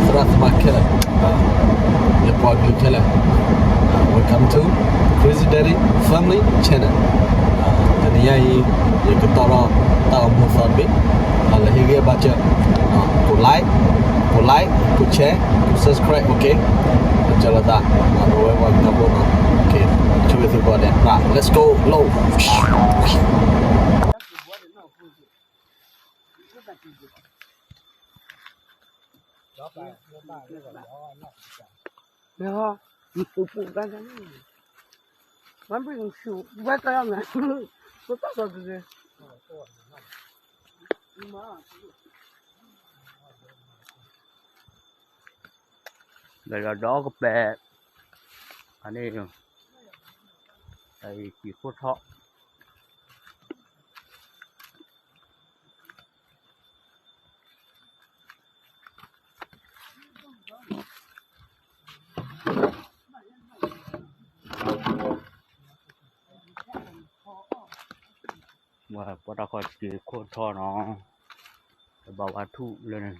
သရၣ်သမါခဲလၢာ်, ယပှၤကလုာ်ခဲလၢာ်, Welcome to Crazy Daddy Family Channel. တနံၤညါအံၤ ယကတီၢ်ထီၣ်တၢ်အိၣ်မူသီတဘ့ၣ်, လၢဟ့ၣ်ဂံၢ်ဘါစၢၤ, ကိး like, ကိး like, ကိး share, ကိး subscribe, okay. ကၢလီၤသး, ပဝဲပှၤကညီဖိနီၤ, okay. ဆိၣ်ဂ့ၤသုကိးဂၤဒဲး, let's go, လီၤ. ဒီးဒီးကပဲာ်, အန့ၣ်, အံၤကံၢ်ခိၣ်ထီၣ် ပှၤတၢ်ခီၣ်ကံၢ်ခိၣ်ထီၣ်နီၤ, တဘၣ်ဝါထူၣ်လၢန့ၣ် ပ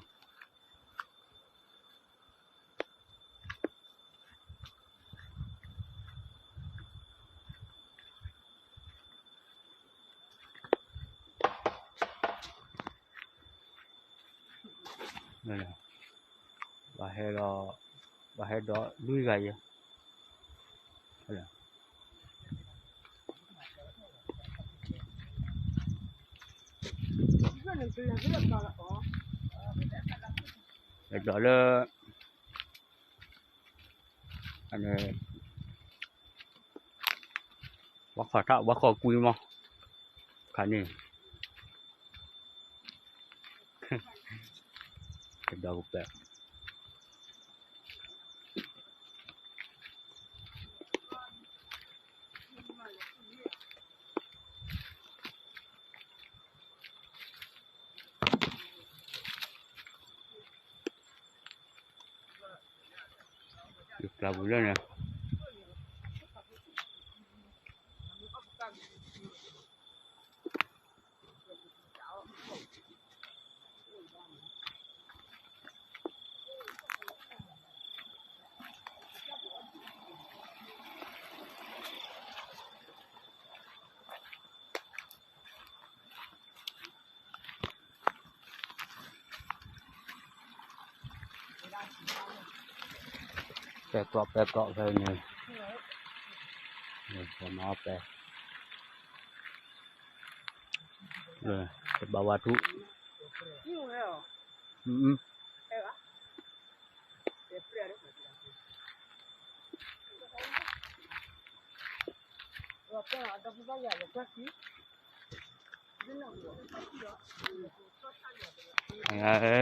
ှၤဟဲဒီး, ပှၤဟဲဒီးလွံၢ်ဂၤယဲၢ်, ဒီးလၢ ဝါခီၣ်ထၣ် ဝါခီၣ်ကွံမး, ခါန့ၣ်, ကဒီးကပဲာ် ယကျါပူၤလၢန့ၣ်, ပဲကျီၢ်ပဲကျီၢ်ဖဲန့ၣ်, ပမၤအီၣ်ပဲ, တဘၣ်ဝါထူၣ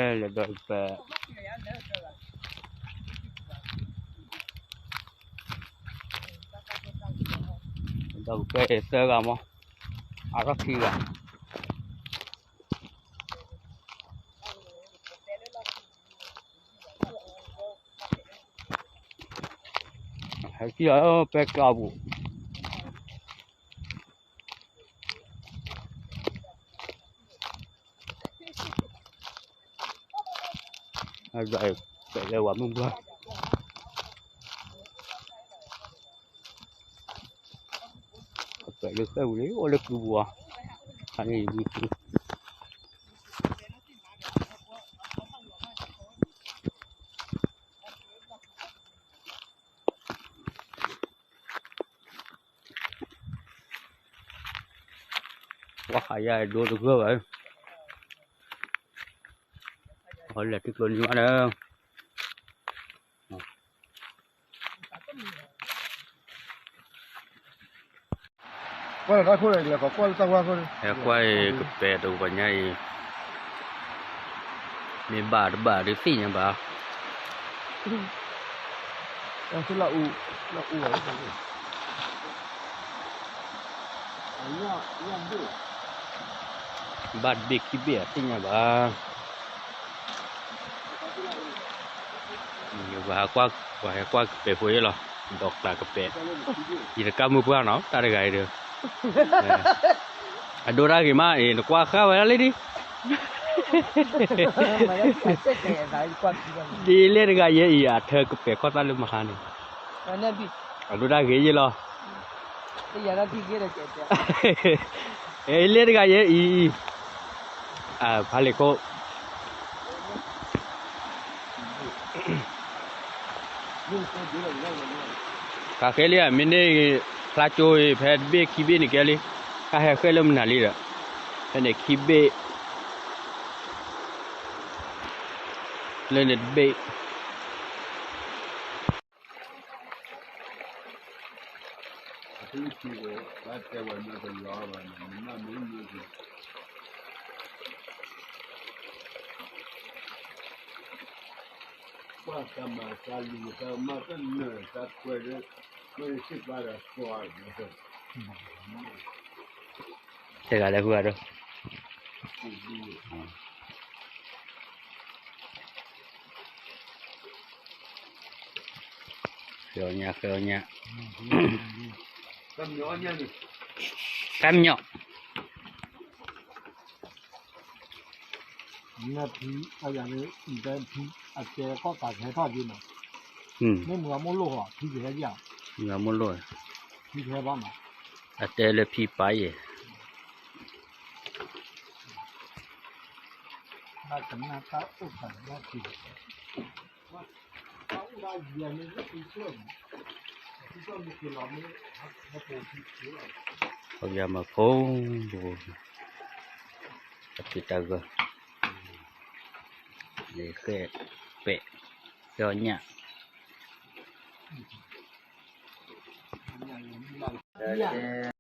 ်, လဲၤဒီးပဲ, ဒီးပဲသၢဂၤမး, အါထီၣ်ခံဂၤ ဟဲက့ၤအီၤပဲကျီၢ်ပူၤ, ပဲလဲၤဝဲမုၢ်ဘျီ, ပဲလၢဃဲၣ်ပူၤလံ အိၣ်လၢကုပူၤအီၤ, ခါန့ၣ်ယဝံၤသု ပှၤခးယၤဒိတဂၢၢ်ဘၣ်, အလဲၤထံကျိနံၤမးဒီး ကွၢ်လၢတၢ်ခိၣ်န့ၣ် လဲၤခီကွၢ်လၢတၢ်ဝါခိၣ်န့ၣ် ဟဲကွၢ်အံၤကပဲာ်တကပၤညါအံၤ, မ့ၢ်ဘၣ်တဘၣ်ဒုးသ့ၣ်ညါဘၣ်, လၢအူ, လၢအူဘၣ် ဘၣ်တဘ့ၣ်ခံဘ့ၣ်အသ့ၣ်ညါဘၣ်, ပှၤဟဲကွၢ်ကပဲာ်ဖိယဲၢ်လီၤ, ဒီးကျးကပဲာ်, ယတကးမုၢ်ပှၢ်နီၤ တၢ်တဂၤအံၤဒီး, အဒိတၢ်ဂ့ၤမးအံၤ နကွၢ်ဃာ်ဝဲဒၣ်လံဒံး, ဒ်လဲၣ်တဂၤယဲအံၤ အထၢကပဲာ်ခီၣ်သၣ်လၢမဟါန့ၣ်, အဒိဒၣ်ဂ့ၤယဲလီၤ. လဲၣ်တဂၤယဲအံၤ, ဖးလ့ၤခိၣ် ကဃဲလံဧါ, မ့ၢ်န့ၢ်ဖျါကၠိအံၤ ဖဲတဘ့ၣ်ခံဘ့ၣ်န့ၣ်ကဲလံ, ကဟဲဃဲလၢမနုၤလံဒီး, ဖဲန့ၣ်ခံဘ့ၣ်, လၢန့ၣ်တဘ့ၣ် တဂၤလၢဟူအဒိ, ဃဲအီၣ်ညၣ် ဃဲအီၣ်ညၣ်, တၢ်မညီၣ် နဖံအယၤလၢ နတဲဖံ အတဲကီၢ်တၢ်ဟဲထီၣ်က့ၤနီၤ, မ့ၢ်မုၢ်ဂၤမိၢ်လိၣ်ဟီ ဖံကဟဲယၤ, မုၢ်ဂၤမိၢ်လိၣ်, ဖံကဟဲဘၣ်နီၤ, အတဲလၢဖံပာ်ယဲၢ်, ဘၣ်ကနၣ်တၢ်အိၣ်သးဘၣ်ဖံ ပယီၤမၤဖိ, တၢ်ဖံးတၢ်ဂၢၢ်, ဃဲပဲာ်, ဃဲအီၣ်ညၣ်, ညၣ်